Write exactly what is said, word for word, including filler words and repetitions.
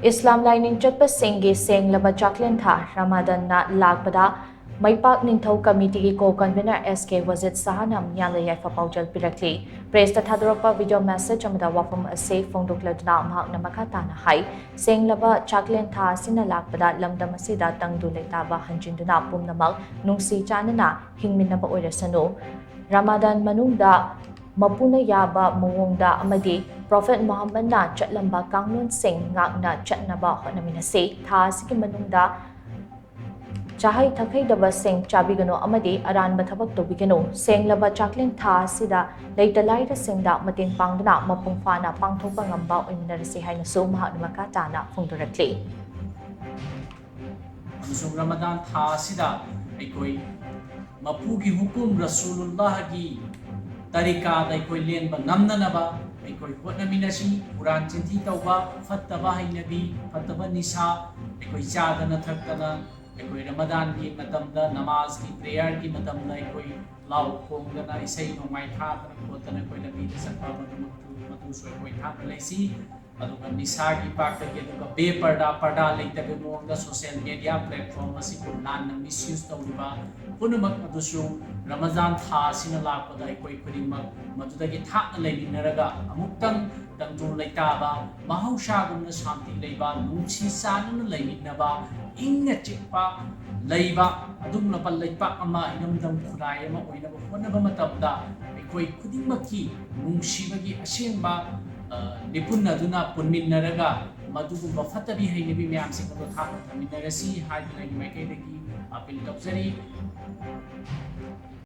ꯏꯁꯂꯥꯝ ꯂꯥꯏꯅꯤꯡ ꯆꯠꯄꯁꯤꯡꯒꯤ ꯁꯦꯡꯂꯕ ꯆꯥꯛꯂꯦꯟ ꯊꯥ ꯔꯃꯥꯗꯥꯟꯅ ꯂꯥꯛꯄꯗ ꯃꯩꯄꯥꯛ ꯅꯤꯡꯊꯧ ꯀꯃꯤꯇꯤꯒꯤ co-convenor S K ꯋꯥꯖꯤꯗ ꯁꯍꯥꯅ ꯃꯤꯌꯥꯝꯗ ꯌꯥꯏꯐ ꯄꯥꯎꯖꯦꯜ ꯄꯤꯔꯛꯂꯤ꯫ Press ꯇ ꯊꯥꯗꯣꯔꯛꯄ video message ꯑꯃꯗ ꯋꯥꯐꯝ ꯑꯁꯤ ꯐꯣꯡꯗꯣꯛꯂꯗꯨꯅ ꯃꯍꯥꯛꯅ ꯃꯈꯥ ꯇꯥꯅ ꯍꯥꯏ, ꯁꯦꯡꯂꯕ ꯆꯥꯛꯂꯦꯟ ꯊꯥ ꯑꯁꯤꯅ ꯂꯥꯛꯄꯗ ꯂꯝꯗꯝ ꯑꯁꯤꯗ ꯇꯪꯗꯨ ꯂꯩꯇꯥꯕ ꯍꯟꯖꯤꯟꯗꯨꯅ ꯄꯨꯝꯅꯃꯛ ꯅꯨꯡꯁꯤ ꯆꯥꯟꯅꯅ ꯍꯤꯡꯃꯤꯟꯅꯕ ꯑꯣꯏꯔꯁꯅꯨ꯫ ꯔꯃꯥꯗꯥꯟ ꯃꯅꯨꯡꯗ ꯃꯄꯨꯅ ꯌꯥꯕ ꯃꯑꯣꯡꯗ ꯑꯃꯗꯤ Prophet ꯃꯨꯍꯝꯃꯗꯅ ꯆꯠꯂꯝꯕ ꯀꯥꯡꯂꯣꯟꯁꯤꯡ ꯉꯥꯛꯅ ꯆꯠꯅꯕ ꯍꯣꯠꯅꯃꯤꯟꯅꯁꯤ꯫ ꯊꯥ ꯑꯁꯤꯒꯤ ꯃꯅꯨꯡꯗ ꯆꯥꯍꯩ ꯊꯛꯍꯩꯗꯕꯁꯤꯡ ꯆꯥꯕꯤꯒꯅꯨ ꯑꯃꯗꯤ ꯑꯔꯥꯟꯕ ꯊꯕꯛ ꯇꯧꯕꯤꯒꯅꯨ꯫ ꯁꯦꯡꯂꯕ ꯆꯥꯛꯂꯦꯟ ꯊꯥ ꯑꯁꯤꯗ ꯂꯩꯇ ꯂꯥꯏꯔꯁꯤꯡꯗ ꯃꯇꯦꯡ ꯄꯥꯡꯗꯨꯅ ꯃꯄꯨꯡ ꯐꯥꯅ ꯄꯥꯡꯊꯣꯛꯄ ꯉꯝꯕ ꯑꯣꯏꯃꯤꯟꯅꯔꯁꯤ ꯍꯥꯏꯅꯁꯨ ꯃꯍꯥꯛꯅ ꯃꯈꯥ ꯇꯥꯅ ꯐꯣꯡꯗꯣꯔꯛꯂꯤ꯫ ꯑꯃꯁꯨꯡ ꯔꯃꯗꯥꯟ ꯊꯥ ꯑꯁꯤꯗ ꯑꯩꯈꯣꯏ ꯃꯄꯨꯒꯤ ꯍꯨꯀꯨꯝ ꯔꯁꯨꯂꯨꯜꯂꯥꯍꯒꯤ ꯇꯔꯤꯀꯥꯗ ꯑꯩꯈꯣꯏ ꯂꯦꯟꯕ ꯉꯝꯅꯅꯕ ꯑꯩꯈꯣꯏ ꯍꯣꯠꯅꯃꯤꯟꯅꯁꯤ꯫ ꯀꯨꯔꯥꯟ ꯆꯤꯟꯊꯤ ꯇꯧꯕ, ꯐꯠꯇꯕ ꯍꯩꯅꯕꯤ, ꯐꯠꯇꯕ ꯅꯤꯁꯥ ꯑꯩꯈꯣꯏ ꯆꯥꯗꯅ ꯊꯛꯇꯅ, ꯑꯩꯈꯣꯏ ꯔꯃꯗꯥꯟꯒꯤ ꯃꯇꯝꯗ ꯅꯃꯥꯖꯀꯤ, prayer ꯒꯤ ꯃꯇꯝꯗ ꯑꯩꯈꯣꯏ ꯂꯥꯎ ꯈꯣꯡꯗꯅ, ꯏꯁꯩ ꯅꯣꯡꯃꯥꯏ ꯊꯥꯗꯅ ꯈꯣꯠꯇꯅ ꯑꯩꯈꯣꯏ ꯂꯝꯕꯤꯗ ꯆꯠꯄ ꯃꯗꯨꯃꯛꯇꯨ, ꯃꯗꯨꯁꯨ ꯑꯩꯈꯣꯏ ꯊꯥꯞꯅ ꯂꯩꯁꯤ꯫ ꯑꯗꯨꯒ ꯅꯤꯁꯥꯒꯤ ꯄꯥꯛꯇꯒꯤ, ꯑꯗꯨꯒ ꯕꯦ ꯄꯔꯗꯥ, ꯄꯔꯗꯥ ꯂꯩꯇꯕ ꯃꯑꯣꯡꯗ social media platform ꯑꯁꯤꯕꯨ ꯂꯥꯟꯅ misuse ꯇꯧꯔꯤꯕ ꯄꯨꯝꯅꯃꯛ ꯑꯗꯨꯁꯨ ꯔꯃꯖꯥꯟ ꯊꯥ ꯑꯁꯤꯅ ꯂꯥꯛꯄꯗ ꯑꯩꯈꯣꯏ ꯈꯨꯗꯤꯡꯃꯛ ꯃꯗꯨꯗꯒꯤ ꯊꯥꯞꯅ ꯂꯩꯃꯤꯟꯅꯔꯒ ꯑꯃꯨꯛꯇꯪ ꯇꯪꯗꯨ ꯂꯩꯇꯥꯕ, ꯃꯍꯧꯁꯥꯒꯨꯝꯅ ꯁꯥꯟꯇꯤ ꯂꯩꯕ, ꯅꯨꯡꯁꯤ ꯆꯥꯟꯅꯅ ꯂꯩꯃꯤꯟꯅꯕ, ꯏꯪꯅ ꯆꯤꯛꯄ ꯂꯩꯕ ꯑꯗꯨꯒꯨꯝꯂꯕ ꯂꯩꯄꯥꯛ ꯑꯃ, ꯏꯔꯝꯗꯝ ꯈꯨꯟꯅꯥꯏ ꯑꯃ ꯑꯣꯏꯅꯕ ꯍꯣꯠꯅꯕ ꯃꯇꯝꯗ ꯑꯩꯈꯣꯏ ꯈꯨꯗꯤꯡꯃꯛꯀꯤ ꯅꯨꯡꯁꯤꯕꯒꯤ ꯑꯁꯦꯡꯕ, ꯑ, ꯂꯤꯄꯨꯟ ꯑꯗꯨꯅ ꯄꯨꯟꯃꯤꯟꯅꯔꯒ ꯃꯗꯨꯒꯨꯝꯕ ꯐꯠꯇꯕꯤ ꯍꯩꯅꯕꯤ ꯃꯌꯥꯝꯁꯤꯡ ꯑꯗꯨ ꯊꯥꯞꯅ ꯊꯝꯃꯤꯟꯅꯔꯁꯤ ꯍꯥꯏꯗꯨꯅ ꯑꯩꯒꯤ ꯃꯥꯏꯀꯩꯗꯒꯤ appeal ꯇꯧꯖꯔꯤ꯫